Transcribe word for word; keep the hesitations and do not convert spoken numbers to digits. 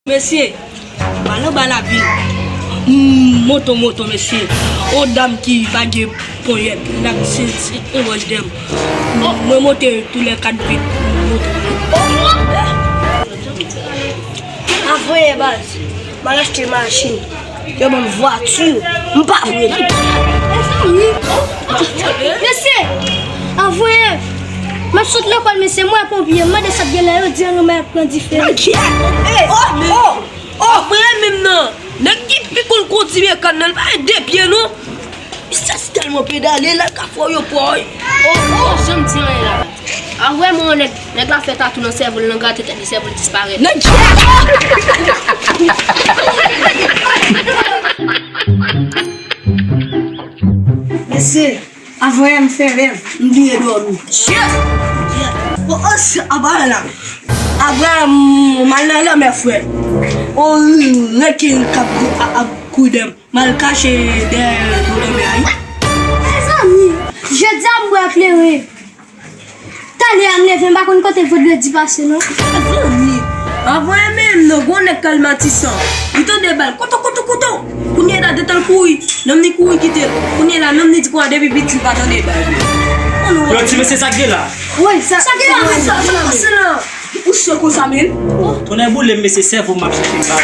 Mesye, bal anba lapil. Mm, moto, moto, mesye. O dam ki pa gen ponyèt, n ap se, se yon wòch dèm. Mwen monte tou lè kat vit moto. Avoye baz, m al achte machin. Yo ban m vwati, m pa vle. Mesye, avoye. M ap sot lekòl, mesye, m wè ponpye, m mande sa k gen la, yo di ann mwen ap pran dife. Nan kiyèt! Ey! Oh! Oh! Oh! Mwen menm nan, nèg ki pi konn kondui Macan nan, li pa gen de pye non. Misye tèlman pedale, la ka fè w yon pòy. Oh! Oh! Janm di anyen la. A vrèman, nèg, nèg la fè tatou nan sèvo l, nan grate tèt li, sèvo l disparèt. Nan kiyèt! Mesye, avan yè m fè rèv, m bliye dòmi. Shit! Oh, oh, shit, apa la. Apa, m al nan lanmè, frè. Oh, rekin k ap, ap, ap kouri dèyè m. M al kache dèyè do lanmè a, wi. Mezanmi, jodi a m bwè kleren. Talè a m leve, m pa konn kote vandredi pase non. Mezanmi, avan yè menm nan, gwo nèg Kal Matisan. Li tande bal, koto, koto, koto. Kounye a detan l kouri, nonm li kouri kite l. Kounye a la, nonm li di konsa depi piti li pa tande bal. Yo, ti mesye, sa k gen la? Wi, sa, sa gen la, sa, sa pase la. Ou swe konsa, menm? Tonnè boule m, mesye, sèvo m ap chèche m pa.